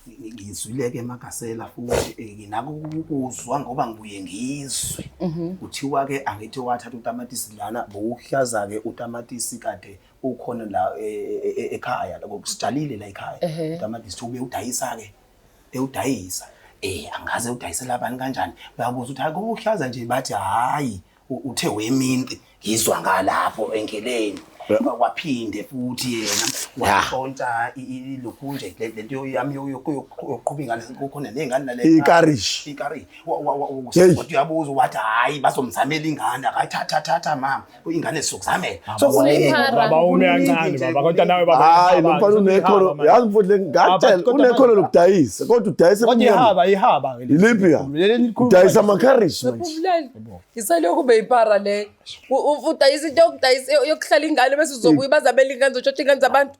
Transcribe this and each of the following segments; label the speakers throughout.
Speaker 1: Ngizwile-ke emagasela futhi nginako ukuzwa ngoba ngibuye ngizwe. Kuthiwa-ke angithi wathatha utamatisi lana bowuhlaza-ke utamatisi kade ukhona la ekhaya sitshalile la ekhaya. Utamatisi ube udayisa-ke ewudayisa. Angaze udayisela abantu kanjani. Bayabuza ukuthi hayi kubuhlaza nje bathi hayi uthe weminti ngizwa ngalapho endleleni. Waphinde futhi yena washontsha ilokhu nje lento yami yokuqhuba ingane kukhona ney'ngane nale
Speaker 2: Ikarishi.
Speaker 1: Ikarishi.
Speaker 2: Hey.
Speaker 1: Kodwa uyabuza wathi hayi bazomzamela ingane akayithatha thatha mama ingane sizokuzamela. So kuningi.
Speaker 3: Baba ume kancane baba kodwa nawe baba.
Speaker 2: Hayi lo mfana unekhono yazi mfowethu ngakutshela
Speaker 3: Kodwa
Speaker 2: unekhono lokudayisa kodwa udayisa
Speaker 3: Kodwa
Speaker 2: emnyama.
Speaker 3: ihaba ihaba ke.
Speaker 2: Iliphi ya?
Speaker 3: Leli elikhulu.
Speaker 2: Udayisa amakharishi manje.
Speaker 4: Phumlani. Isalokhu beyipara le. Udayisa into yokudayisa yokuhlala ingane bese uzobuya bazamela ingane zotshontsha ingane zabantu.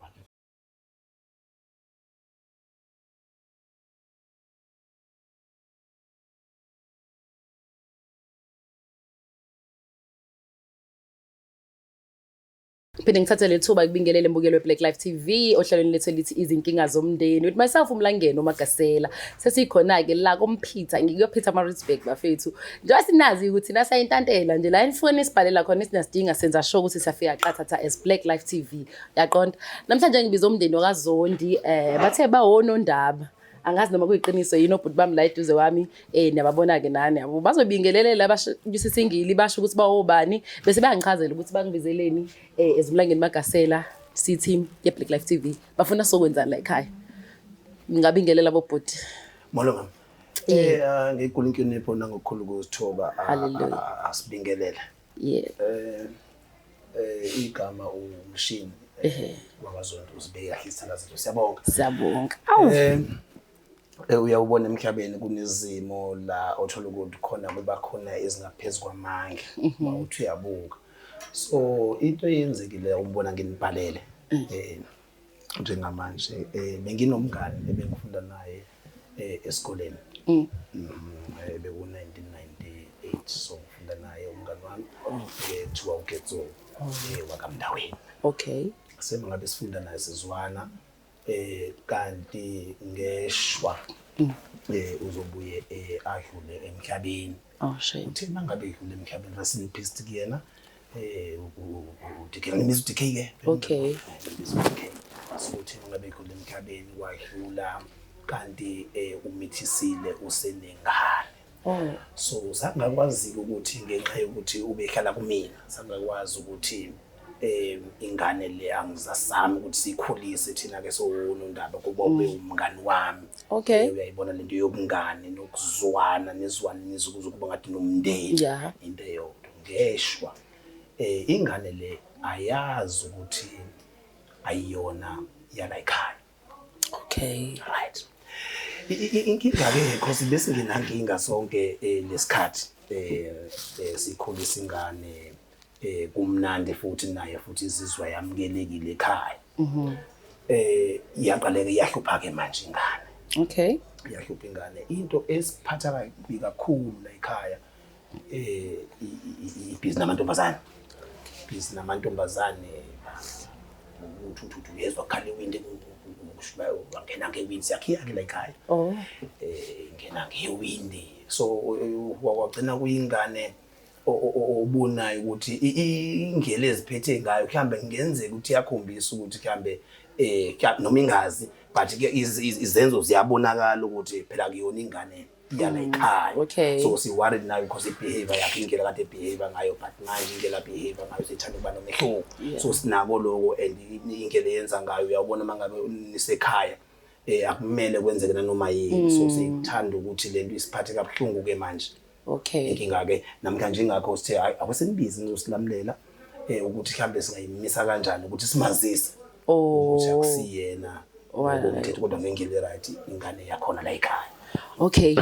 Speaker 4: Phinde ngithathe le thuba kubingelele mbukelo weBlack Life TV ohlelweni lethu elithi izinkinga zomndeni with myself uMlangeni uMagasela. Sesikhona-ke la komphitha ngikuyophitha Maritzburg bafethu. Njengoba sinazi ukuthi nasayintantela nje la enifuna nisibhalela khona esinasidinga senza sure ukuthi siyafika qathatha as Black Life TV. Yaqonda. Namhlanje ngibiza umndeni wakaZondi bathe bawonondaba. Angazi noma kuyiqiniso yini obhuti bami la eduze wami niyababona-ke nani yabo bazobingelelela basisingili basho ukuthi bawobani bese bayangichazela ukuthi bangibizeleni ezimlangeni Magasela C-team ye-Black Life TV bafuna sokwenzani la ekhaya. Ngingabingelela bobhuti.
Speaker 1: Molo mama. Ngenkulu inhlonipho nangokukhulu ukuzithoba
Speaker 4: Hallelujah.
Speaker 1: asibingelele.
Speaker 4: Yeah.
Speaker 1: Igama uMshini wakaZondo uzibeke kahle isithakazelo siyabonga.
Speaker 4: Siyabonga. Awu.
Speaker 1: Uyawubona emhlabeni kunezimo la othola ukuthi khona kuba khona ezingaphezulu kwamandla mawuthi uyabuka. So into eyenzekile umbona nginibhalele njengamanje benginomngani ebengifunda naye esikoleni. Beku 1998 so ngifunda naye umngani wami thiwa uGetso wakaMndaweni.
Speaker 4: Okay.
Speaker 1: Semangabe sifunda naye sizwana kanti ngeshwa uzobuye adlule emhlabeni.
Speaker 4: Oh shame.
Speaker 1: Uthe mangabe edlule emhlabeni rest in peace kuyena uDK ngimiza uDK ke.
Speaker 4: Okay.
Speaker 1: Ngimiza uDK. So uthe mangabe edlule emhlabeni wadlula kanti umithisile usenengane.
Speaker 4: Oh.
Speaker 1: So sangakwazi ukuthi ngenxa yokuthi ubehlala kumina sangakwazi ukuthi ingane le angizasami ukuthi sikhulise thina ke sowonondaba kuba ube umngani wami.
Speaker 4: Okay.
Speaker 1: Uyayibona lento yobungani nokuzwana nizwane nizukuze kuba ngathi nomndeni.
Speaker 4: Yeah.
Speaker 1: Into eyodwa ngeshwa ingane le ayazi ukuthi ayiyona yala ekhaya.
Speaker 4: Okay.
Speaker 1: Right. Inkinga ke because besingenankinga sonke lesikhathi sikhulisa ingane kumnandi futhi naye futhi izizwa yamukelekile ekhaya. Iyaqaleka iyahlupha ke manje ingane.
Speaker 4: Okay.
Speaker 1: Iyahlupha ingane. Into esiphatha kabi kakhulu la ekhaya ibhizinisi namantombazane. Ibhizinisi namantombazane uthi uthi uyezwa khala iwindi wangena ngewindi siyakhiya ke la ekhaya.
Speaker 4: Oh.
Speaker 1: Ngena ngewindi. So wagcina kuyingane obonayo ukuthi indlela eziphethe ngayo mhlambe kungenzeka ukuthi iyakhombisa ukuthi mhlambe noma ingazi but ke izenzo ziyabonakala ukuthi phela kuyona ingane iyala ekhaya.
Speaker 4: Okay.
Speaker 1: So si worried now because i-behavior yakhe indlela kade behave ngayo but manje indlela behave ngayo sithanda ukuba nomehluko. So sinako lokho and indlela eyenza ngayo uyabona mangabe nisekhaya akumele kwenzeke nanoma yini. So sithanda ukuthi lento isiphathe kabuhlungu ke manje.
Speaker 4: Okay.
Speaker 1: Inkinga ke namhlanje ingakho sithe hayi akusenibizi nizosilamulela ukuthi mhlambe singayimisa kanjani ukuthi simazise.
Speaker 4: Oh.
Speaker 1: Ukuthi akusiyena
Speaker 4: Alright.
Speaker 1: ngokomthetho kodwa ngendlela right ingane yakhona la ekhaya.
Speaker 4: Okay.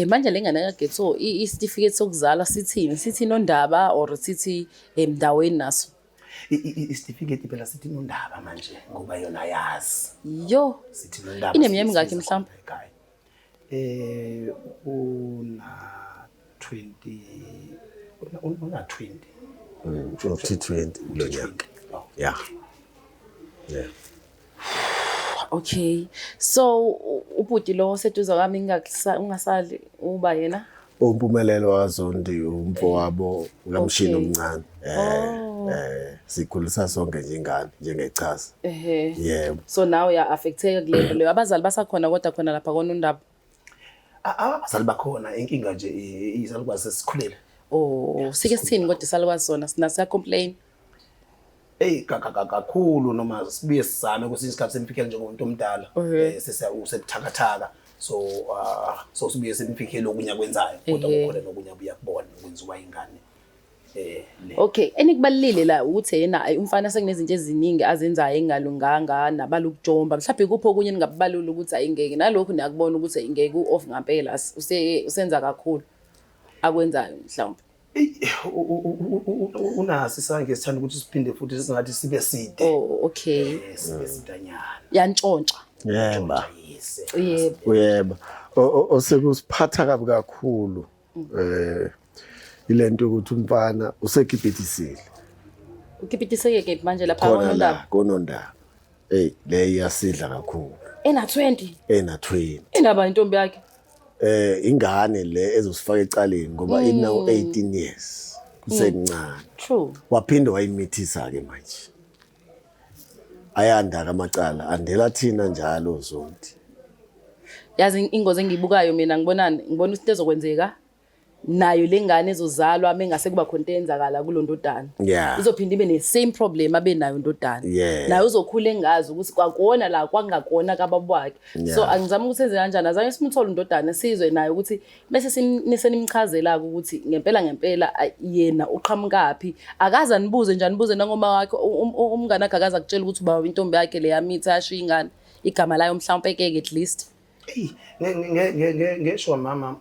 Speaker 4: Manje lengane kaGetso isitifiketi sokuzalwa sithini? Sithi nondaba or sithi emndaweni naso?
Speaker 1: Isitifiketi phela sithi nondaba manje ngoba yona yazi.
Speaker 4: Yo.
Speaker 1: Sithi nondaba.
Speaker 4: Ineminyaka emingaki mhlawumbe?
Speaker 1: Ekhaya. Una 20 una 20.
Speaker 2: Uno 20 kulo nyaka.
Speaker 1: Oh.
Speaker 2: Yeah. Yeah.
Speaker 4: Okay. So ubhuti lo oseduze kwami ungasali uba yena?
Speaker 2: Umpumelelo wazondi umfowabo ukamshini omncane.
Speaker 4: Oh.
Speaker 2: Sikhulisa sonke nje ingane njengechaza.
Speaker 4: Ehhe.
Speaker 2: Yebo.
Speaker 4: So now uya affecteka kule nto leyo. Abazali basakhona kodwa khona lapha konondaba.
Speaker 1: Abazali bakhona, inkinga nje isalukwazi sesikhulile.
Speaker 4: Oh, sike sithini kodwa isalukwazi sona sina siya complain.
Speaker 1: Eyi kakhulu noma sibuye sizame kwesinye isikhathi simfikele njengomuntu omdala usebuthakathaka so so sibuye simfikele okunye akwenzayo kodwa kukhona nokunye abuye akubone okwenziwa ingane le.
Speaker 4: Okay, enikubalulile la ukuthi yena umfana sekunezinto eziningi azenzayo engalunganga nabala ukujomba. Mhlawumbe kupho okunye ningakubalula ukuthi ayingeke nalokhu niyakubona ukuthi ayingeke u-off ngampela usenza kakhulu akwenzayo mhlawumbe.
Speaker 1: Unaso isandla esithanda ukuthi siphinde futhi singathi sibe side.
Speaker 4: Oh, okay.
Speaker 1: Sibe sidanyana.
Speaker 4: Yantshontsha.
Speaker 2: Yebo.
Speaker 4: Yebo.
Speaker 2: Yebo. Osekusiphatha kabi kakhulu ilento ukuthi umfana usekiphitisile.
Speaker 4: Ukiphitiseke ke manje lapha
Speaker 2: konondaba. Konondaba. Hey, le iyasidla kakhulu.
Speaker 4: Ena 20.
Speaker 2: Ena 20.
Speaker 4: Indaba intombi yakhe.
Speaker 2: Ingane le ezosifaka ecaleni ngoba inawo 18 years. Kusekuncane.
Speaker 4: True.
Speaker 2: Waphinde wayimithisa ke manje. Ayanda amacala andela thina njalo Zondi.
Speaker 4: Yazi ingozi engiyibukayo mina ngibonani ngibona into ezokwenzeka nayo lengane ezozalwa mengase kuba khona into eyenzakala kulondodana. Izophinda ibe ne same problem abe nayo ndodana. Nayo uzokhula engazi ukuthi kwakona la kwangakona kababa wakhe. So angizama ukuthi enze kanjani azange simthole undodana sizwe naye ukuthi bese senimchazela ukuthi ngempela ngempela yena uqhamukaphi akaze anibuze nje anibuze nangoma wakhe umngane wakhe akaze akutshela ukuthi ubaba intombi yakhe le yamitha yashiya ingane igama layo mhlawumbe ke at least.
Speaker 1: Eyi ngesho mama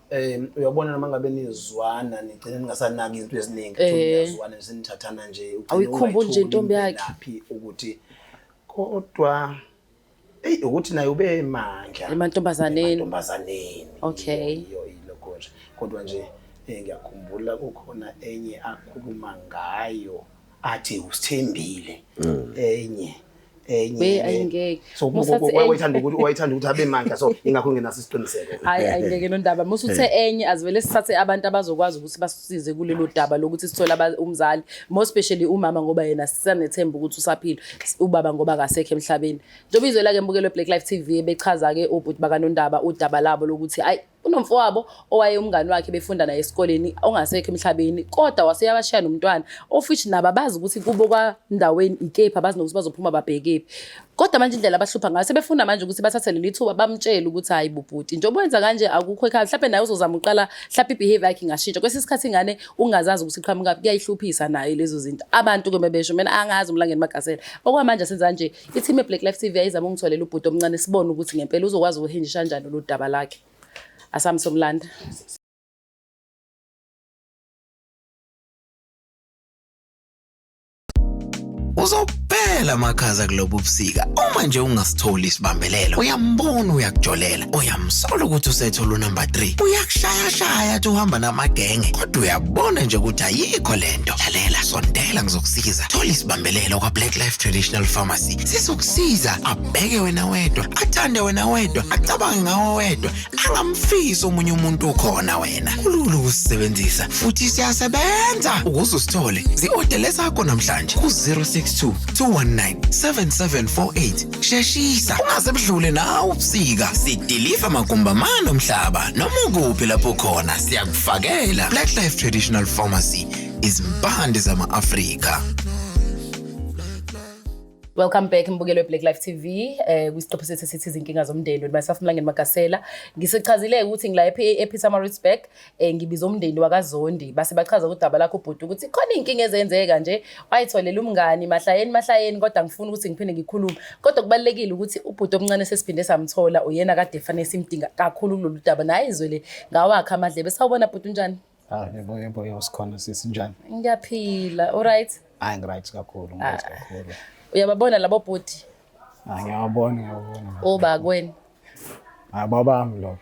Speaker 1: uyabona noma ngabe nizwana nigcine ningasanaki izinto eziningi niyazwana senithathana nje
Speaker 4: awuyikhumbuli nje intombi yakhe
Speaker 1: ukuthi kodwa eyi ukuthi naye ube mandla
Speaker 4: emantombazaneni. Okay.
Speaker 1: Ilokho nje kodwa nje ngiyakhumbula kukhona enye akhuluma ngayo athi usithembile enye
Speaker 4: ayingeke.
Speaker 1: So wayithanda ukuthi abe mandla so ingakho ngenaso isiqiniseko.
Speaker 4: Hayi ayingeke nondaba. Musuthe enye azivele sithathe abantu abazokwazi ukuthi basisize kulelo daba lokuthi sithole umzali, more especially umama ngoba yena sisanethemba ukuthi usaphila, ubaba ngoba akasekho emhlabeni. Njengoba izwela ke mbukelo Black Life TV bechaza ke ubhuti bakanondaba udaba labo lokuthi ayi unomfowabo owaye umngani wakhe befunda naye esikoleni ongasekho emhlabeni kodwa waseyabashiya nomntwana of which nabo abazi ukuthi kubo kwandaweni ikephi abazi nokuthi bazophuma babhekephi. Kodwa manje indlela abahlupha ngayo sebefuna manje ukuthi bathathe leli thuba bamtshele ukuthi hayi bubhuti njengoba wenza kanje akukho ekhaya mhlawumbe naye uzozama uqala mhlawumbe i-behavior yakhe ingashintsha. Kwesinye isikhathi ingane ungazazi ukuthi iqhamukaphi kuyayihluphisa nayo lezo zinto. Abantu ke bebesho mina angazi umlangeni Magasela. Okwamanje senza nje i-team ye-Black Life TV ayizama ukungitholela ubhuti omncane sibone ukuthi ngempela uzokwazi ukuhenjisha kanjani lolu daba lakhe. Asami somlanda.
Speaker 5: Uzophela amakhaza kulobu busika uma nje ungasitholi isibambelelo. Uyambona uyakujolela, uyamsola ukuthi usethola unumber 3. Uyakushayashaya athi uhamba namagenge, kodwa uyabona nje ukuthi ayikho lento. Lalela, sondela ngizokusiza. Thola isibambelelo kwa Black Life Traditional Pharmacy. Sizokusiza abheke wena wedwa, athande wena wedwa, acabange ngawe wedwa, angamfisi omunye umuntu ukhona wena. Kulula ukusebenzisa futhi siyasebenza. Ukuze usithole, zi-odele sakho namhlanje ku 062 219 7748. Sheshisa ungaze budlule nawe ubusika. Sidiliva magumbamane omhlaba noma ukuphi lapho khona siyakufakela. Black Life Traditional Pharmacy, izimpande zama-Afrika.
Speaker 4: Welcome back mbukelo Black Life TV kwisiqephu sethu sithi izinkinga zomndeni with myself Mlangeni Magasela. Ngisechazile ukuthi ngila ePietermaritzburg ngibiza umndeni wakaZondi base bachaza udaba lakho ubhuti ukuthi khona inkinga ezenzeka nje wayitholela umngani mahlayeni kodwa ngifuna ukuthi ngiphinde ngikhulume. Kodwa kubalekile ukuthi ubhuti omncane sesiphinde samthola uyena kade fanele simdinga kakhulu kulolu daba naye izwele ngawakhe amadlebe. Sawubona bhuti, unjani?
Speaker 3: Yebo yebo sikhona sisi, njani?
Speaker 4: Ngiyaphila. All right?
Speaker 3: Hayi ngiright kakhulu, ngiright kakhulu.
Speaker 4: Uyababona labo bhuti?
Speaker 3: Ngiyabona.
Speaker 4: Oba kweni?
Speaker 3: Hayi babami lo.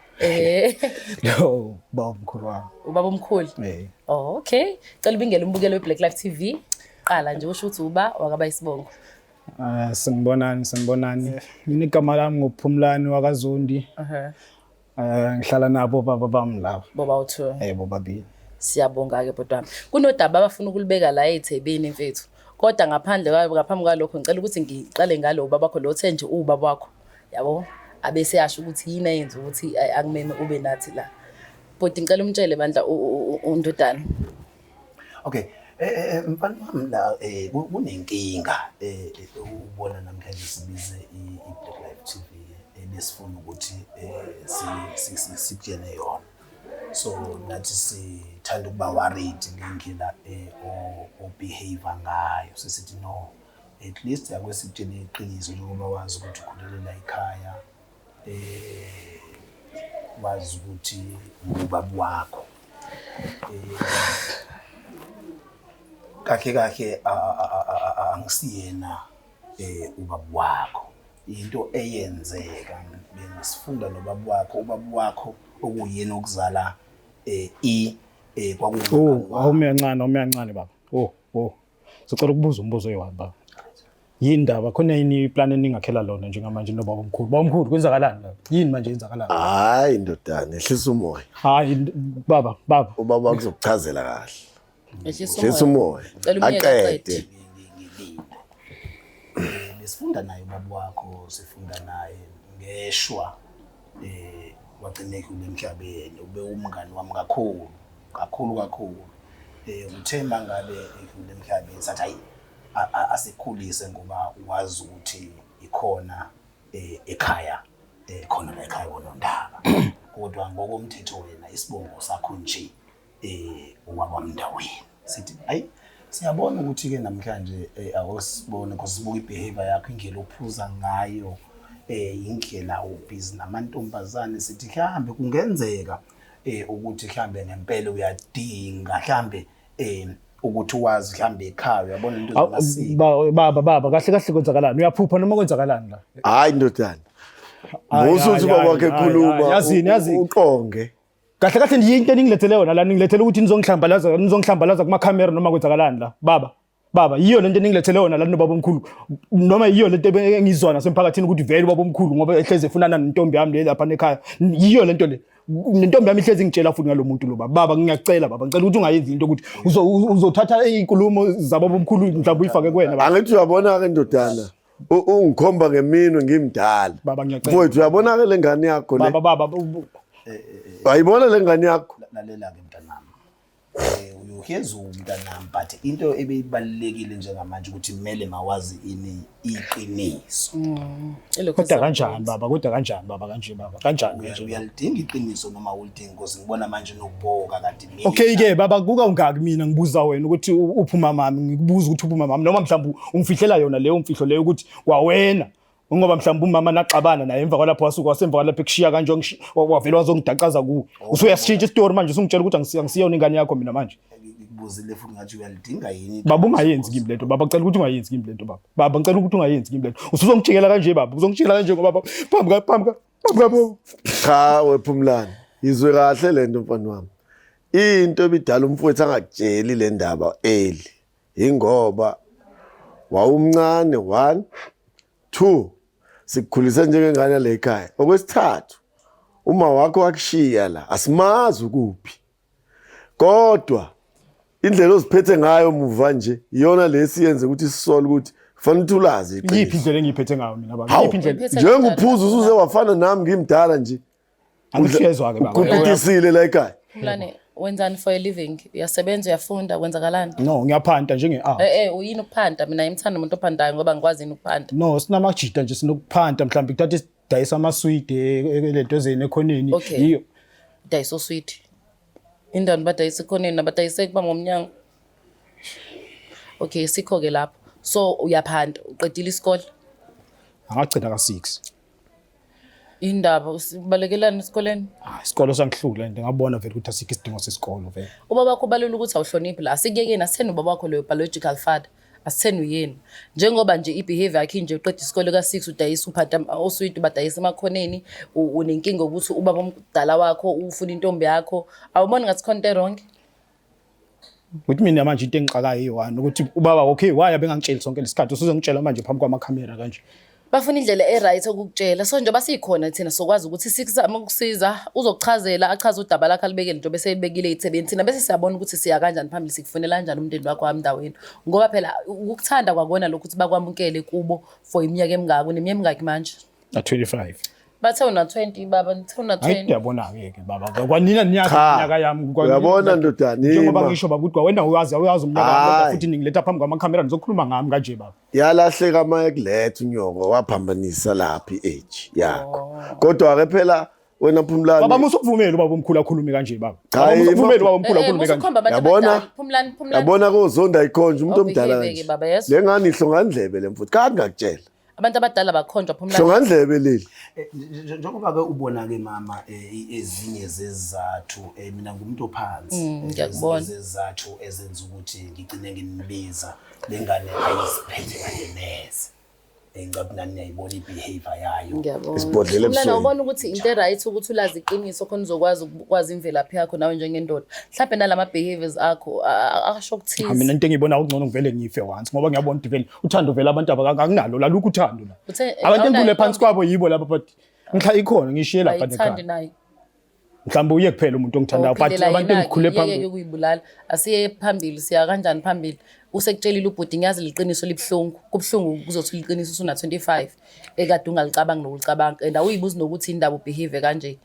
Speaker 3: Lo baba omkhulu wami.
Speaker 4: Ubaba omkhulu? Oh, okay. Cela ubingele umbukelo weBlack Life TV. Qala nje usho ukuthi uba wakaba isibongo.
Speaker 3: Sanibonani, sanibonani. Mina igama lami nguPhumlani wakaZondi. Ngihlala nabo baba bami laba.
Speaker 4: Boba u-two.
Speaker 3: Bobabili.
Speaker 4: Siyabonga-ke bhuti wami. Kunodaba abafuna ukulibeka la ey'thebeni mfethu. Kodwa ngaphandle ngaphambi kwalokho ngicela ukuthi ngiqale ngalo baba wakho lo othe nje uwubaba wakho. Yabo? Abese yasho ukuthi yini ayenza ukuthi akumeme ube nathi la. Bhuti ngicela umtshele bandla undodana.
Speaker 1: Okay. Mfana wami la kunenkinga ubona namhlanje sibize i-Black Life TV ebesifuna ukuthi sikutshele yona. So nathi sithanda ukuba worried ngendlela o-behave ngayo. Sisithi no, at least ake sikutshele iqiniso njengoba wazi ukuthi ukhulelela ekhaya, wazi ukuthi ngubaba wakho. Kahle kahle angisiyena ubaba wakho. Into eyenzeka bengisifunda nobaba wakho, ubaba wakho okuyena okuzala
Speaker 3: Oh, awume kancane, awume kancane baba. Oh, oh. Sicela ukubuza umbuzo oyi-one baba. Yini ndaba khona yini iplan eningakhela lona njengamanje nobaba omkhulu? Baba omkhulu kwenzakalani la? Yini manje yenzakalani?
Speaker 2: Hayi ndodana, ehlisa umoya.
Speaker 3: Hayi baba, baba.
Speaker 2: Ubaba kuzokuchazela kahle.
Speaker 4: Ehlisa
Speaker 2: Ehlisa umoya.
Speaker 4: Cela umyeke aqede.
Speaker 2: Aqede.
Speaker 1: Besifunda naye ubaba wakho, sifunda naye ngeshwa wagcina edlule emhlabeni, ube umngani wami kakhulu, kakhulu kakhulu. Uthe mangabe edlule emhlabeni sathi hayi asikhulise ngoba wazi ukuthi ikhona ekhaya, khona la ekhaya koNondaba. Kodwa ngokomthetho wena isibongo sakho nje owakwaMndaweni. Sithi hayi siyabona ukuthi ke namhlanje awusibone because sibuka ibehavior yakho, indlela ophuza ngayo, indlela ubhizi namantombazane, sithi mhlambe kungenzeka ukuthi mhlambe ngempela uyadinga mhlambe ukuthi wazi mhlambe ekhaya uyabona into zamasiko.
Speaker 3: Baba, baba, kahle kahle kwenzakalani? Uyaphupha noma kwenzakalani la?
Speaker 2: Hayi ndodana.
Speaker 3: Hayi,
Speaker 2: Musa uthi
Speaker 3: hayi,
Speaker 2: ubaba wakhe
Speaker 3: hayi,
Speaker 2: ekhuluma,
Speaker 3: hayi, yazini, yazini.
Speaker 2: uqonge.
Speaker 3: Kahle kahle nje into eningilethele yona la, ningilethele ukuthi nizongihlambalaza kuma camera noma kwenzakalani la? Baba, baba, yiyo lento eningilethele yona la nobaba omkhulu. Noma yiyo lento engizwa nasemphakathini ukuthi vele ubaba omkhulu ngoba ehleze efunana nentombi yami le lapha ekhaya. Yiyo lento le. Nentombi yami ihlezi ingitshela futhi ngalomuntu lo baba. Baba ngiyacela baba, ngicela ukuthi ungayenzi into ukuthi uzothatha izinkulumo zababa omkhulu mhlawumbe uyifake kuwena baba.
Speaker 2: Angithi uyabona ke ndodana, ungikhomba ngeminwe ngimdala.
Speaker 3: Baba, ngiyacela.
Speaker 2: Mfowethu uyabona ke le ngane yakho le?
Speaker 3: Baba, baba,
Speaker 2: Ayibona le ngane yakho?
Speaker 1: Lalela ke mntanami. Uyoheza umntanami, but into ebeyibalulekile njengamanje ukuthi kumele mawazi ini iqiniso.
Speaker 4: Elokhu
Speaker 3: Kodwa kanjani baba, kodwa kanjani baba, kanje baba, kanjani kanje?
Speaker 1: Uyalidinga iqiniso noma ulidingi, because ngibona manje nokuboka kanti mina.
Speaker 3: Okay ke baba, kuka ungaki mina ngibuza wena ukuthi uphuma mami, ngikubuza ukuthi uphuma mami noma mhlawumbe ungifihlela yona leyo mfihlo leyo ukuthi kwawena ngoba mhlawumbe umama naxabana naye emva kwalapho wasuka wasemva kwalapho ekushiya kanje wavela wazongidacaza kuwe. Usuyashintsha isitori manje, usungitshela ukuthi angisiyona ingane yakho mina manje.
Speaker 1: Ngikubuzile futhi ngathi uyalidinga yini?
Speaker 3: Baba ungayenzi kimi lento baba, ngicela ukuthi ungayenzi kimi lento baba. Baba ngicela ukuthi ungayenzi kimi lento. Usuzongijikela kanje baba, uzongijikela kanje ngoba baba phambi ka phambi ka phambi ka baba.
Speaker 2: Cha wephumlani, izwe kahle lento mfana wami. Into ebidala umfowethu angakutsheli le ndaba early ingoba wawumncane 1, 2 sikukhulise njengengane le ekhaya. Okwesithathu uma wakho wakushiya la asimazi ukuphi. Kodwa indlela oziphethe ngayo muva nje iyona lesi yenze ukuthi sisole ukuthi kufanele ukuthi ulazi iqiniso.
Speaker 3: Yiphi indlela engiyiphethe ngayo mina baba?
Speaker 2: Hawu,
Speaker 3: Yiphi indlela?
Speaker 4: Uyiphethe
Speaker 2: njengophuza usuze wafana nami ngimdala nje.
Speaker 3: Angishiyezwa ke baba.
Speaker 2: Ukumpitisile la ekhaya.
Speaker 4: Mlane, wenzani for a living? Uyasebenza, uyafunda, kwenzakalani?
Speaker 3: No, ngiyaphanta njenge art.
Speaker 4: Uyini ukuphanta? Mina ngimthanda umuntu ophantayo ngoba ngikwazi yini ukuphanta.
Speaker 3: No, sinamajita nje sinokuphanta mhlawumbe kuthatha isidayisa amaswidi lento ezeni ekhoneni.
Speaker 4: Okay.
Speaker 3: Yiyo.
Speaker 4: Dayisa oswidi. Indani badayisa ekhoneni nabadayise kuba ngomnyango. Okay, sikho ke lapho. So uyaphanta, uqedile isikole.
Speaker 3: Angagcina ka 6.
Speaker 4: Indaba ubalekelani esikoleni?
Speaker 3: Isikolo sangihlula nje ngabona vele ukuthi asikho isidingo sesikolo vele.
Speaker 4: Ubaba wakho ubalula ukuthi awuhloniphi la. Asikuyekeni, asitheni ubaba wakho loyo biological father. Asitheni uyena. Njengoba nje i-behavior yakhe nje uqeda isikole ka-6 udayisa uphatha oswidi badayisa emakhoneni, unenkinga ukuthi ubaba omdala wakho ufuna intombi yakho. Awuboni ngathi khona into wrong?
Speaker 3: Ukuthi mina manje into engixakayo iyi-one ukuthi ubaba okay why abengangitsheli sonke lesikhathi usuzongitshela manje phambi kwamakhamera kanje.
Speaker 4: Bafuna indlela e-right okukutshela. So njengoba sikhona thina sokwazi ukuthi sikuzame ukusiza, uzokuchazela achaze udaba lakhe alibekele njengoba eseyibekile ey'thebeni. Thina bese siyabona ukuthi siya kanjani phambili, sikufunela kanjani umndeni wakho wamndaweni. Ngoba phela ukukuthanda kwakona lokhu ukuthi bakwamukele kubo for iminyaka emingaka. Uneminyaka emingaki manje?
Speaker 3: Na 25.
Speaker 4: Bathe una 20 baba, nithe una
Speaker 3: Hayi
Speaker 4: 20.
Speaker 3: ndiyabona-ke ke baba. Kwanina niyazi
Speaker 2: Cha.
Speaker 3: iminyaka yami. kwanina-
Speaker 2: Uyabona ndodana,
Speaker 3: Njengoba
Speaker 2: ima.
Speaker 3: ngisho baba ukuthi wena uyazi uyazi umnyaka wami kodwa
Speaker 2: Hayi.
Speaker 3: futhi ningiletha phambi kwamakhamera nizokhuluma ngami kanje baba.
Speaker 2: Yalahleka uma ekuletha unyoko waphambanisa lapha i-age yakho. Kodwa-ke phela wena Phumlani
Speaker 3: Baba musa ukuvumela ubaba omkhulu akhulume kanje baba.
Speaker 2: Cha,
Speaker 3: Baba musa ukuvumela
Speaker 2: ima-
Speaker 3: ubaba omkhulu
Speaker 4: Eh, eh,
Speaker 3: akhulume kanje.
Speaker 4: musukhomba abantu
Speaker 2: Yabona?
Speaker 4: abadala. Phumlani, phumlani.
Speaker 2: Yabona kozonda ikhonje umuntu omdala
Speaker 4: Awubhekeke,
Speaker 2: kanje.
Speaker 4: baba, yeso.
Speaker 2: Le ngane ihlongandlebe le mfuthu kade ngakutshela.
Speaker 4: Abantu abadala bakhonjwa phumlani.
Speaker 2: Hlongandlebe leli.
Speaker 1: Njengoba-ke ubona-ke mama ezinye zezizathu mina ngumuntu ophansi.
Speaker 4: Ngiyakubona.
Speaker 1: Ezinye zezizathu ezenza ukuthi ngigcine nginibiza le ngane ayiziphethe kahle neze. Ngicabanga nani niyayibona i-behavior yayo.
Speaker 4: Ngiyabona.
Speaker 2: Isibhodlela
Speaker 4: Phumlani,
Speaker 2: ebusweni.
Speaker 4: awubona ukuthi into e-right ukuthi ulazi iqiniso khona uzokwazi ukwazi imvelaphi yakho nawe njengendoda. Mhlawumbe nalama behaviors akho asho
Speaker 3: Cha, mina
Speaker 4: okuthize.
Speaker 3: into engiyibona okungcono ngivele ngife once ngoba ngiyabona ukuthi vele uthando vele abantu akanginalo lalukho uthando la.
Speaker 4: Uthe,
Speaker 3: Abantu
Speaker 4: awunayo
Speaker 3: engikhule phansi
Speaker 4: intombi?
Speaker 3: kwabo yibo laba but ngihla ikhona ngishiye lapha
Speaker 4: Ayithandi
Speaker 3: nekhaya.
Speaker 4: naye.
Speaker 3: Mhlawumbe uye kuphela umuntu ongithandayo but
Speaker 4: Awuphilela
Speaker 3: abantu
Speaker 4: yena-ke,
Speaker 3: engikhule
Speaker 4: yeke
Speaker 3: phambi
Speaker 4: ukuyibulala. Asiye phambili, siya kanjani phambili? Usekutshelile ubhuti ngiyazi liqiniso libuhlungu. Kubuhlungu kuzothi liqiniso usuna 25 ekade ungalicabangi nokulicabanga and awuyibuzi nokuthi indaba ubehave kanje.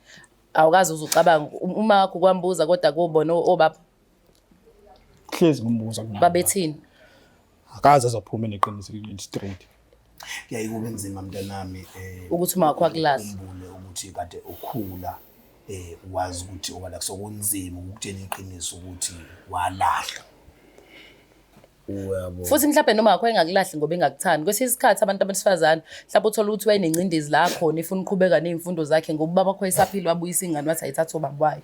Speaker 4: Awukaze uzucabanga uma wakho kwambuza kodwa kobona obaba
Speaker 3: hlezi ngimbuza kunami.
Speaker 4: babethini.
Speaker 3: Akaze azaphume neqiniso straight.
Speaker 1: Kuyaye kube nzima mntanami
Speaker 4: Ukuthi uma wakho akulahla.
Speaker 1: ukhumbule ukuthi kade ukhula wazi ukuthi wala sokunzima ukutshela iqiniso ukuthi walahla. Uyabo.
Speaker 4: Futhi mhlawumbe noma wakho engakulahli ngoba engakuthandi. Kwesinye isikhathi abantu abesifazane mhlawumbe uthola ukuthi wayenencindezi la khona efuna ukuqhubeka ney'mfundo zakhe ngoba ubaba wakho esaphila wabuyisa ingane wathi ayithathe ubaba wayo.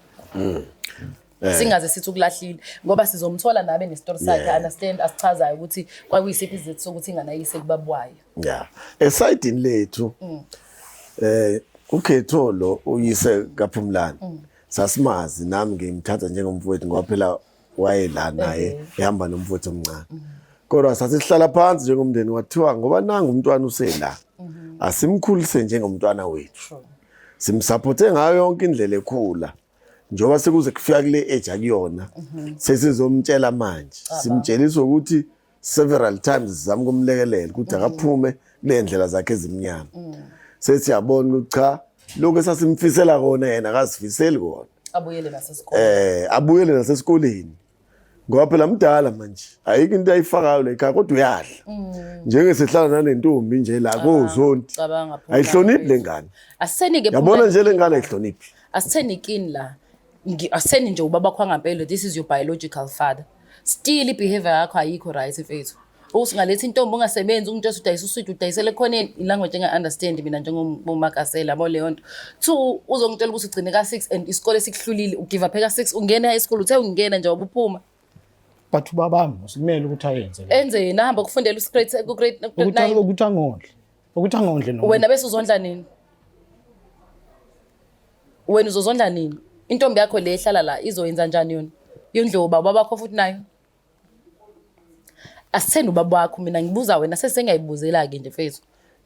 Speaker 4: Singaze sithi ukulahlile ngoba sizomthola nabe nesitori sakhe understand asichazayo ukuthi kwakuyisiphi isizathu sokuthi ingane ayise kubaba wayo.
Speaker 2: Yeah. Esayidini lethu ukhetho lo uyise kaPhumlani. Sasimazi nami ngimthatha njengomfowethu ngoba phela wayela naye ehamba nomfowethu omncane. Kodwa sasihlala phansi njengomndeni wathiwa ngoba nangu umntwana usela. Asimkhulise njengomntwana wethu. Simsupporte ngayo yonke indlela ekhula. Njengoba sekuze kufika kule age akuyona sesizomtshela manje. Simtshelisa ukuthi several times sizama ukumlekelela ukuthi akaphume kule ndlela zakhe ezimnyama. Sesiyabona ukuthi cha lokho esasimfisela kona yena akazifiseli kona.
Speaker 4: Abuyele nasesikoleni.
Speaker 2: Abuyele nasesikoleni. Ngoba phela mdala manje ayikho into ayifakayo la ekhaya kodwa uyadla. Njengesihlala nalentombi nje la kozondi.
Speaker 4: Cabanga Phumlani.
Speaker 2: Ayihloniphi lengane.
Speaker 4: Asitheni ke
Speaker 2: Yabona nje lengane ayihloniphi.
Speaker 4: Asitheni kini la. Asitheni nje ubaba wakho wangampela this is your biological father. Still i-behavior yakho ayikho right mfethu. Ukuthi ungaletha intombi ungasebenzi ungitshela ukuthi udayisa uswidi udayisele ekhoneni i-language enga-understand mina njengomakasela yabo leyo nto. Two uzongitshela ukuthi ugcine ka-6 and isikole sikuhlulile ugive up ka-6 ungena high school uthe ungena nje ubuphuma.
Speaker 3: But ubabami usimele ukuthi ayenze le.
Speaker 4: Enze yena ahamba ukufundela u-grade ku-grade
Speaker 3: Ukuthi
Speaker 4: 9.
Speaker 3: ukuthi angondle. Ukuthi angondle noma.
Speaker 4: Wena bese uzondla nini? Wena uzozondla nini? Intombi yakho le ehlala la izoyenza njani yona? Yondle ubaba bakho futhi nayo. Asitheni ubaba wakho mina ngibuza wena sesengiyayibuzela ke nje mfethu.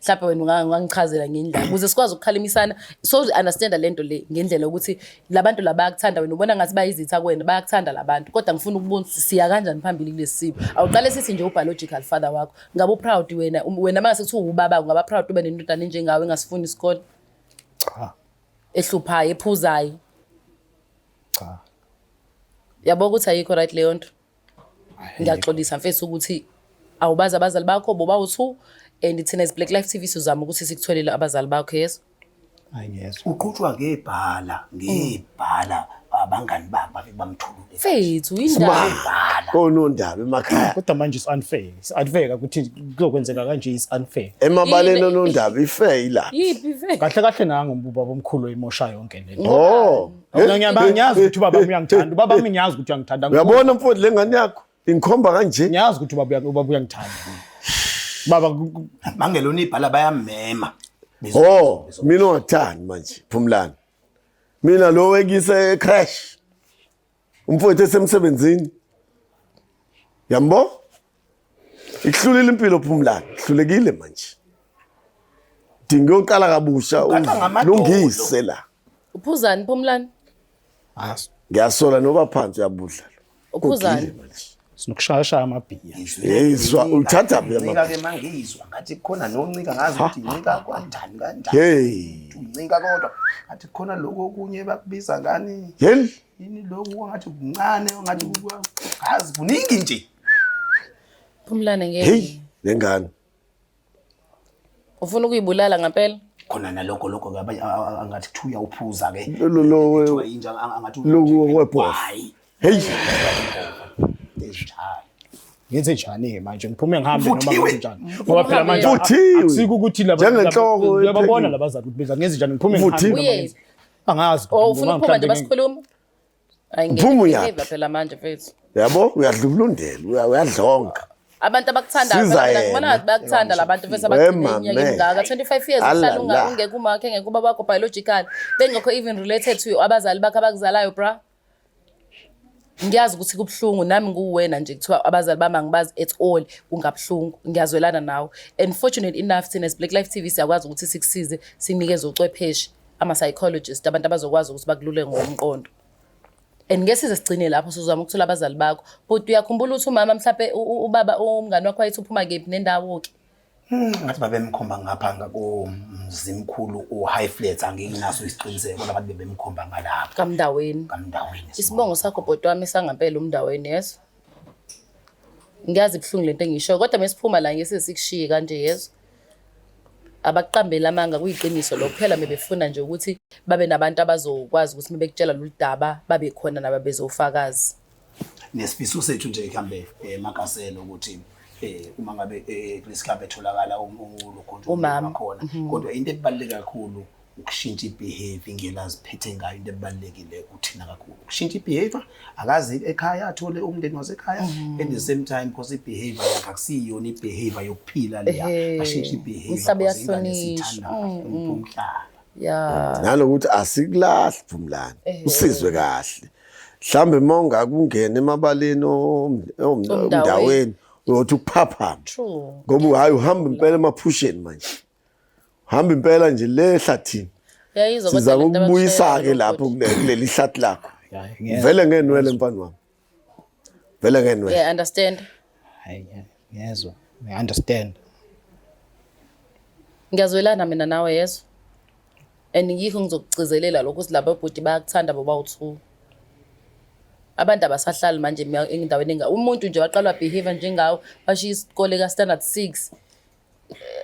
Speaker 4: Mhlawumbe wena ungangichazela ngendlela ukuze sikwazi ukukhalimisana so understand lento le ngendlela ukuthi labantu laba bayakuthanda wena ubona ngathi bayizitha kuwena bayakuthanda labantu kodwa ngifuna ukubona ukuthi siya kanjani phambili kulesi simo. Awuqale sithi nje ubiological father wakho ngabe uproud wena wena mase kuthiwa ubaba ungaba proud ube nendodana enjengawe engasifuni isikole.
Speaker 3: Cha.
Speaker 4: Ehluphayo ephuzayo.
Speaker 3: Cha.
Speaker 4: Yabo ukuthi ayikho right leyo nto. Ngiyaxolisa mfethu ukuthi awubazi abazali bakho boba u2 and thina as Black Life TV sizama ukuthi sikutholele abazali bakho yeso.
Speaker 3: Hayi ngiyezwa.
Speaker 1: Uqhutshwa ngebhala abangani bakhe bafike bamthulule.
Speaker 4: Mfethu indaba.
Speaker 2: Konondaba emakhaya.
Speaker 3: Kodwa manje is unfair. Is unfair ukuthi kuzokwenzeka kanje is unfair.
Speaker 2: Emabaleni onondaba ifair ila.
Speaker 4: Yiphi fe?
Speaker 3: Kahle kahle nangu ubaba omkhulu oyimosha yonke le nto.
Speaker 2: Oh.
Speaker 3: Mina ngiyazi ukuthi ubaba uyangithanda. Ubaba wami ngiyazi ukuthi uyangithanda.
Speaker 2: Uyabona mfowethu lengane yakho ingikhomba kanje.
Speaker 3: Ngiyazi ukuthi ubaba uyangithanda. Baba
Speaker 1: Mangelona ibhala bayamema.
Speaker 2: Oh, mina ungathandi manje Phumlani. Mina lo wekise crash. Umfowethu esemsebenzini. Yambo? Ikuhlulile impilo Phumlani, hlulekile manje. Dinga uyoqala kabusha
Speaker 1: Uqala ngamadolo.
Speaker 2: ulungise la.
Speaker 4: Uphuzani Phumlani?
Speaker 3: Ah,
Speaker 2: Ngiyasola noba phansi uyabudla lo.
Speaker 4: Uphuzani?
Speaker 2: Kugile manje.
Speaker 3: Sinokushayashaya amabhiya.
Speaker 2: Hey, zwa uthatha phi
Speaker 1: Ncika
Speaker 2: ama?
Speaker 1: ke mangizwa ngathi kukhona noncika ngazi ukuthi incika kanjani kanjani.
Speaker 2: Hey.
Speaker 1: Uncika kodwa ngathi kukhona lokho okunye bakubiza ngani?
Speaker 2: Yeli?
Speaker 1: Yini lokhu ngathi kuncane ngathi ngazi kuningi nje.
Speaker 4: Phumlani ngeke.
Speaker 2: Hey, lengane.
Speaker 4: Ufuna ukuyibulala ngempela?
Speaker 1: Khona nalokho lokho ke abanye angathi kuthiwa uyawuphuza ke.
Speaker 2: Lo lo
Speaker 1: Kuthiwa inja angathi
Speaker 2: Lokhu kwebhofa.
Speaker 1: Hayi.
Speaker 2: Hey,
Speaker 1: Ezinjalo.
Speaker 3: Ngenze njani-ke manje ngiphume ngihambe noma
Speaker 1: Vuthiwe.
Speaker 3: ngenze njani ngoba phela manje
Speaker 2: Vuthiwe.
Speaker 3: akusiko ukuthi laba-
Speaker 2: Njengenhloko
Speaker 3: uyababona
Speaker 2: ephekile.
Speaker 3: labazali ukuthi benza ngenze njani ngiphume ngihambe
Speaker 2: Vuthiwe.
Speaker 3: noma
Speaker 4: Uye.
Speaker 3: ngenze- angazi
Speaker 4: Oh ufuna
Speaker 3: ngoba
Speaker 4: ukuphuma nje
Speaker 3: mhlawumbe
Speaker 4: basikhuluma? Hayi ngeke.
Speaker 2: Uphuma uyaphi?
Speaker 4: Behave phela manje mfethu.
Speaker 2: yabo uyadlubulundela, uyadlonga.
Speaker 4: Abantu abakuthandayo
Speaker 2: Siza
Speaker 4: phela mina
Speaker 2: yena.
Speaker 4: ngibona ngathi bayakuthanda labantu mfethu abagcine
Speaker 2: Wema,
Speaker 4: iminyaka
Speaker 2: me.
Speaker 4: emingaka 25 years uhlala
Speaker 2: Alala.
Speaker 4: ungekho umakhe engekho ubaba wakho biological bengekho even related to abazali bakho abakuzalayo bra. Ngiyazi ukuthi kubuhlungu nami nguwena nje kuthiwa abazali bami angibazi at all kungabuhlungu ngiyazwelana nawe and fortunate enough thina as Black Life TV siyakwazi ukuthi sikusize sinikeze ucwepheshe ama-psychologist abantu abazokwazi ukuthi bakulule ngokomqondo and ngeke size sigcine lapho sizama ukuthola abazali bakho but uyakhumbula ukuthi umama mhlawumbe ubaba umngane wakho wayethi uphuma kephi nendawo-ke
Speaker 1: Ngathi babemkhomba ngapha ngakomzimkhulu o-high flats anginaso isiqiniseko labantu bebemkhomba ngalapho
Speaker 4: kamndaweni
Speaker 1: kamndaweni.
Speaker 4: Isibongo sakho bhuti wami sangampela umndaweni yeso. Ngiyazi ibuhlungu lento engishoyo kodwa mesiphuma la ngeke sikushiye kanje yeso. Abaqambeli amanga kuyiqiniso lokho phela bebefuna nje ukuthi babe nabantu abazokwazi ukuthi mebekutshela lolu daba babe khona nabo bezofakazi.
Speaker 1: Nesifiso sethu nje kuhambe emagaselo ukuthi uma ngabe kulesikhathi etholakala ulokhonto
Speaker 4: Umama.
Speaker 1: khona kodwa into ebaluleke kakhulu ukushintsha i-behavior indlela aziphethe ngayo into ebalulekile kuthina kakhulu ukushintsha i-behavior akazi ekhaya athole umndeni wasekhaya at the same time because i-behavior yakhe akusiyona i-behavior yokuphila leya
Speaker 4: Ehhe.
Speaker 1: ashintshe i-behavior
Speaker 4: Umhlaba
Speaker 1: because ingane
Speaker 4: uyahlonishwa.
Speaker 1: siyithanda kakhulu umhlaba
Speaker 4: Ya.
Speaker 2: Nalokuthi asikulahli Phumlani. Usizwe kahle. Mhlambe uma ungakungena emabaleni omndaweni uyothi ukuphaphama.
Speaker 4: True.
Speaker 2: Ngoba hayi uhamba impela emaphusheni manje. Uhamba impela nje le ehlathini.
Speaker 4: Uyayizwa kodwa
Speaker 2: Sizama
Speaker 4: lento
Speaker 2: ukubuyisa ke
Speaker 4: abakushayela
Speaker 2: lapho
Speaker 4: bhuti.
Speaker 2: kuleli hlathi lakho.
Speaker 3: Hayi, ngiyezwa.
Speaker 2: Vele ngenwele mfana wami. Vele ngenwele.
Speaker 4: Yeah, understand.
Speaker 3: Hayi, ngiyezwa. I understand.
Speaker 4: Ngiyazwelana mina nawe yeso. And yikho ngizokugcizelela lokho ukuthi laba bhuti bayakuthanda bobawu-two. Abantu abasahlali manje endaweni enga umuntu nje waqalwa behavior njengawe washiya isikole ka standard 6.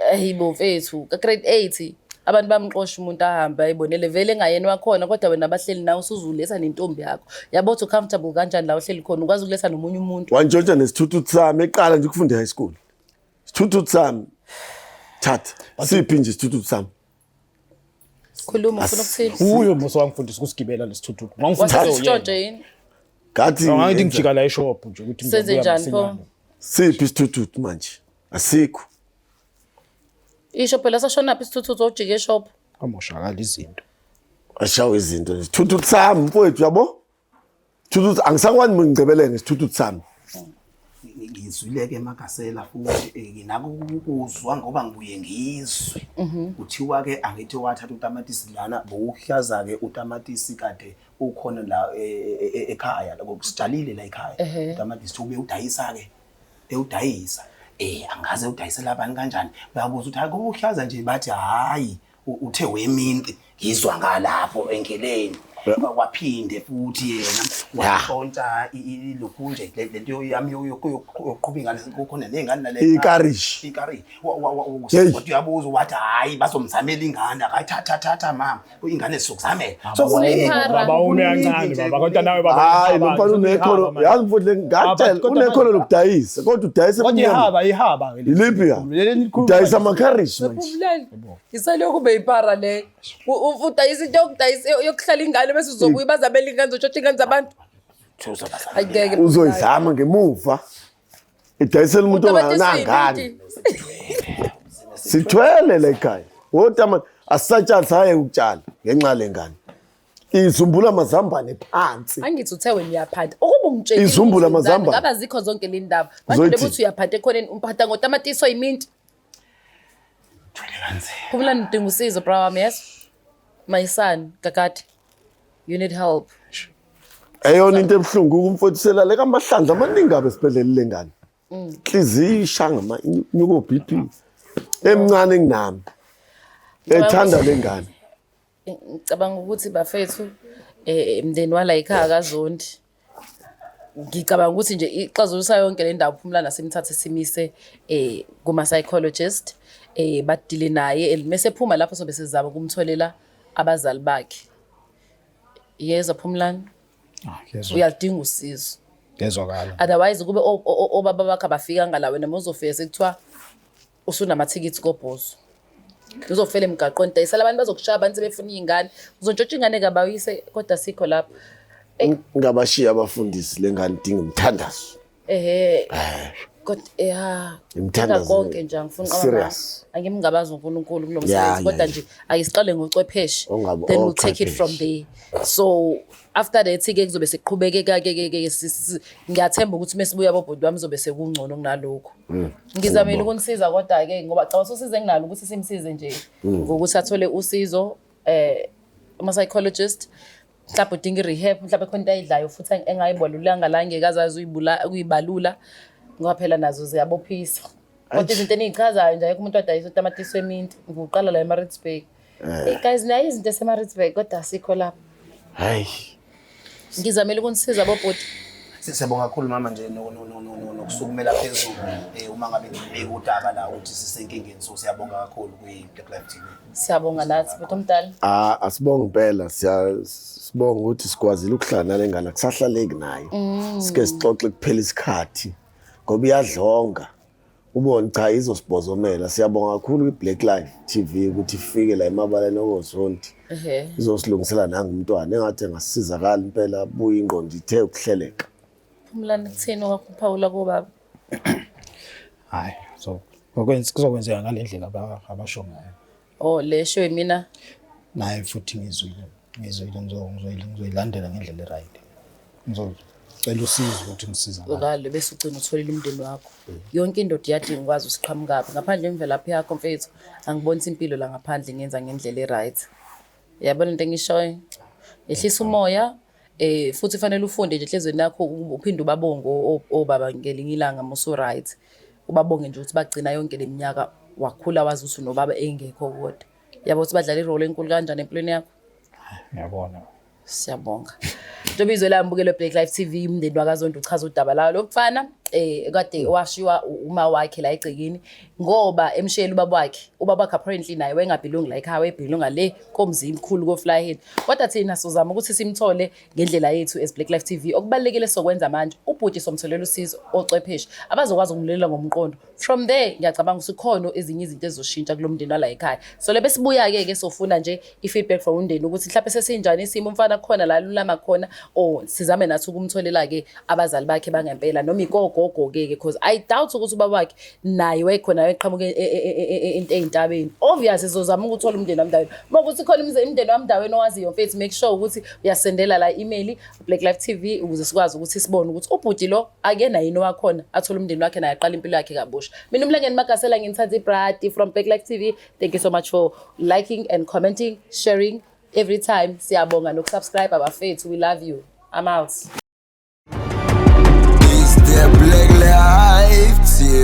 Speaker 4: Hayibo mfethu ka grade 8 abantu bamxosha umuntu ahambe ayibonele vele engayena wakhona kodwa wena bahleli nawe usuzuletha nentombi yakho. Yabo uthi comfortable kanjani la uhleli khona ukwazi ukuletha nomunye umuntu.
Speaker 2: Wantshontsha nesithuthuthu sami eqala nje ukufunda high school. Isithuthuthu sami. Thatha. Siphi nje isithuthuthu sami?
Speaker 4: Khuluma ufuna ukuthini?
Speaker 3: Uyo muso wangifundisa ukusigibela lesithuthuthu. Wangifundisa
Speaker 4: Wasesitshontshe yini?
Speaker 2: Ngathi
Speaker 3: Ngathi ngijika la e-shop nje ukuthi
Speaker 4: Senze
Speaker 3: ngizobuya
Speaker 4: njani pho?
Speaker 3: masinyane.
Speaker 2: Siphi isithuthuthu manje? Asikho.
Speaker 4: Isho phela sashonaphi isithuthuthu ojike e-shop.
Speaker 3: Kwamoshakala izinto.
Speaker 2: Ashawe izinto nje. Isithuthuthu sami mfowethu yabo? Isithuthuthu angisakwazi ngicebeleke ngesithuthuthu sami.
Speaker 1: Ngizwile-ke emagasela futhi nginako ukuzwa ngoba ngibuye ngizwe kuthiwa-ke angithi wathatha utamatisi lana bowuhlaza-ke utamatisi kade ukhona la ekhaya la sitshalile la ekhaya utamatisi ube udayisa-ke ewudayisa angaze udayisela abantu kanjani bayabuza ukuthi hayi kubuhlaza nje bathi hayi uthe weminti ngizwa ngalapho endleleni waphinde futhi yena washontsha ilokhu nje lento yami yokuqhuba ingane kukhona ney'ngane nale
Speaker 2: Ikarishi.
Speaker 1: ikarishi
Speaker 2: Hey.
Speaker 1: kodwa uyabuza wathi hhayi bazomzamela ingane akayi thatha thatha mama ingane sizokuzamela so
Speaker 4: Uyiphara.
Speaker 3: Baba ume kancane baba kodwa nawe baba.
Speaker 2: Hayi lo
Speaker 3: ihaba,
Speaker 2: mfana unekhono.
Speaker 3: ihaba manje.
Speaker 2: Yazi mfowethu le ngakutshela
Speaker 3: Kodwa
Speaker 2: unekhono
Speaker 3: manje-
Speaker 2: lokudayisa kodwa udayisa
Speaker 3: Kodwa
Speaker 2: ebumnyameni.
Speaker 3: ihaba ihaba ke leli.
Speaker 2: Yiliphi ya?
Speaker 3: Leli elikhulu
Speaker 2: Udayisa
Speaker 3: manje.
Speaker 2: amakarishi manje.
Speaker 4: Phumlani. Isalokhu beyipara le. Udayisa into yokudayisa yokuhlala ingane bese uzobuya bazamela ingane uzotshontsha ingane zabantu. Hayi ngeke.
Speaker 2: Uzoyizama ngemuva. Idayisela umuntu
Speaker 4: Utamatisi
Speaker 2: onganangane.
Speaker 4: uyinti.
Speaker 2: Sithwele la ekhaya. Wotama asisatshali saye ukutshala ngenxa lengane. Izumbula amazambane phansi.
Speaker 4: Angithi uthe wena uyaphanda. Ukuba ungitshelile
Speaker 2: Izumbula
Speaker 4: ukuthi wenzani,
Speaker 2: amazambane.
Speaker 4: ngabe azikho zonke le ndaba. Manje
Speaker 2: Uzoyithini?
Speaker 4: ukuthi uyaphanda ekhoneni umphatha ngotamatisi oyiminti.
Speaker 1: Thwele kanzima.
Speaker 4: Phumlani udinga usizo bra wami yes. My son, Kakati. You need help.
Speaker 2: Eyona into ebuhlungu umfowethu selale kamahlandla amaningi abe esibhedlela le ngane. Inhliziyo ishaya ngama inyuko BP. Emncane kunami. Ethanda le ngane.
Speaker 4: Ngicabanga ukuthi bafethu mndeni wala ekhaya kaZondi. Ngicabanga ukuthi nje ixazulula yonke le ndaba uPhumlani simthathe simise kuma psychologist badile naye and mase phuma lapho sobe sizama ukumtholela abazali bakhe. Yezwa Phumlani,
Speaker 3: Ah, ngiyezwa.
Speaker 4: uyalidinga usizo.
Speaker 3: Ngiyezwakala.
Speaker 4: Otherwise kube obaba bakho abafikanga la wena muzofika sekuthiwa usunamathikithi kobhozo. Uzofela emgaqweni dayisela abantu bazokushaya abantu sebefuna iy'ngane. Uzontshontsha ingane kabayise kodwa sikho lapho.
Speaker 2: Ngabashiya abafundisi le ngane idinga umthandazo.
Speaker 4: Ehhe. Kodwa ya
Speaker 2: Imithandazo
Speaker 4: konke nje angifuni
Speaker 2: serious.
Speaker 4: Angimngabazi uNkulunkulu kulo
Speaker 2: Ya,
Speaker 4: msebenzi
Speaker 2: ya,
Speaker 4: kodwa
Speaker 2: ya.
Speaker 4: nje ayisiqale ngocwepheshe.
Speaker 2: Ongabe-
Speaker 4: Then we'll take it from
Speaker 2: ochwepheshe.
Speaker 4: there. So after that ke kuzobe siqhubeke ke ngiyathemba ukuthi mesibuya bobhuti wami zobe sekungcono kunalokho. Ngizamile ukunisiza kodwa ke ngoba cha usize nginalo ukuthi simsize nje ngokuthi athole usizo ama psychologist mhlawumbe udinga i-rehab mhlawumbe khona into ayidlayo futhi engayibalulanga la ngeke azazi ukuyibalula ngoba phela nazo ziyabophisa kodwa izinto eniyichazayo nje ayikho umuntu adayisa utamatisi weminti ngiwuqala la eMaritzburg. Hey guys, nayo izinto eseMaritzburg kodwa asikho lapho.
Speaker 2: Hayi.
Speaker 4: Ngizamile ukunisiza bobhuti.
Speaker 1: Siyabonga kakhulu mama nje nokusukumela phezulu uma ngabe ngibika udaba la ukuthi sisenkingeni, so siyabonga kakhulu kwi-Black Life TV.
Speaker 4: Siyabonga nathi bhuti omdala.
Speaker 2: Ah, asibonge impela, sibonga ukuthi sikwazile ukuhlala nale ngane, akusahlaleki nayo. Sike sixoxe kuphela isikhathi ngoba iyadlonga. Ubone cha izosibhozomela. Siyabonga kakhulu kwi-Black Life TV ukuthi ifike la emabaleni okoZondi. Izosilungisela nangumntwana engathi engasizakala impela buye ingqondo ithe ukuhleleka.
Speaker 4: Phumlani kuthini okwakuphawula kobaba?
Speaker 3: Hayi, so ngokwenza kuzokwenzeka ngale ndlela abasho ngayo.
Speaker 4: Oh le show mina
Speaker 3: Naye futhi ngizwile, ngizwile ngizoyilandela ngendlela e-right. Ngizocela usizo ukuthi ngisiza ngalo.
Speaker 4: Ngalo bese ugcina utholile umndeni wakho. Yonke indoda iyadinga ukwazi usiqhamukaphi ngaphandle imvelaphi yakho mfethu. Angibonisi impilo la ngaphandle ngenza ngendlela e-right. Yabona into engishoyo? Ehlisa umoya futhi fanele ufunde nje enhliziyweni yakho uphinde ubabonge obaba ngelinye ilanga musu right. Ubabonge nje ukuthi bagcina yonke leminyaka wakhula wazi ukuthi unobaba engekho kodwa. Yabo ukuthi badlala irole enkulu kanjani empilweni yakho.
Speaker 3: Ngiyabona.
Speaker 4: Siyabonga. Njengoba izwe lami bukele Black Life TV, umndeni wakaZondo uchaza udaba lawo lomfana kade washiwa uma wakhe la egcekeni ngoba emshiyela ubaba wakhe. Ubaba wakhe apparently naye wayengabhilongi la ekhaya, wayebhilonga le komzimkhulu ko-Flyhead. Kodwa thina sizama ukuthi simthole ngendlela yethu as Black Life TV. Okubalulekile sokwenza manje ubhuti somtholela usizo ocwepheshe abazokwazi ukumlelela ngomqondo. From there ngiyacabanga ukuthi khona ezinye izinto ezizoshintsha kulo mndeni wala ekhaya. So lebe sibuya ke sofuna nje i-feedback from umndeni ukuthi mhlawumbe sesinjani isimo umfana khona la lulama khona or sizame nathi ukumtholela ke abazali bakhe bangempela noma ikogogo ke because I doubt ukuthi ubaba wakhe naye wayekhona wayeqhamuka into eyintabeni. Obviously sizozama ukuthola umndeni wamndaweni. Uma kuthi khona umndeni wamndaweni owaziyo mfethu, make sure ukuthi uyasendela la email Black Life TV ukuze sikwazi ukuthi sibone ukuthi ubhuti lo akena yini wakhona athole umndeni wakhe naye aqala impilo yakhe kabusha. Mina uMlangeni Magasela nginthatha ibrati from Black Life TV. Thank you so much for liking and commenting, sharing every time. Siyabonga nokusubscribe abafethu. We love you. I'm out.
Speaker 6: It's the Black Life TV.